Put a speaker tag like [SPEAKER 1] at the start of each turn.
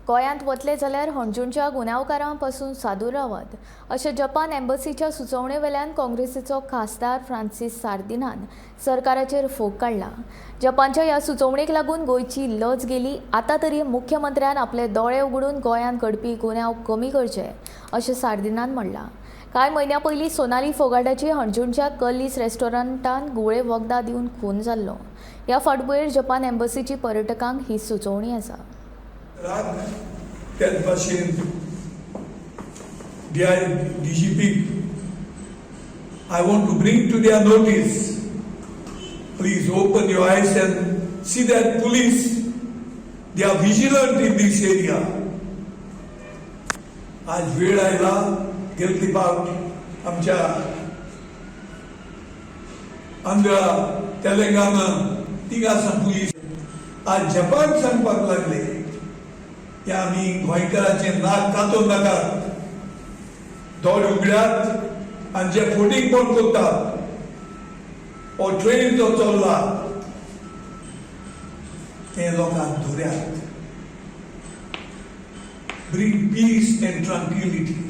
[SPEAKER 1] गोंयांत वतले जाल्यार हणजूणच्या गुन्यांवकारां पसून सादूर रावात अशें जपान एम्बसीच्या सुचोवणे वेल्यान काँग्रेसीचो खासदार फ्रांसीस सार्दिनान सरकाराचेर फोग काडला. जपानच्या ह्या सुचोवणेक लागून गोंयची लज गेली. आतां तरी मुख्यमंत्र्यान आपले दोळे उगडून गोंयांत घडपी गुन्यांव कमी करचे अशें सार्दिनान म्हणलां. कांय म्हयन्यां पयलीं सोनाली फोगाटाची हणजूणच्या कल्लीस रेस्टॉरंटान घुंवळे वखदां दिवन खून जाल्लो. ह्या फाटभुंयेर जपान एम्बसीची पर्यटकांक ही सुचोवणी आसा.
[SPEAKER 2] त्याच भाशेन D I D G P, I want to bring to their notice, please open your eyes and see that police, they are vigilant in this area. आज वेळ आयला. गेल्ली फावट आमच्या आंध्रा, तेलंगाना तिंगा पुलीस आज जपान सांगपाक लागले की आमी गोंयकाराचें नाक कातोवन नाकात, दोळे उगड्यात आनी जे फटींगपण करतात, हो ट्रेन जो चल्ला ते लोकांक धुऱ्यात. Bring peace and tranquility.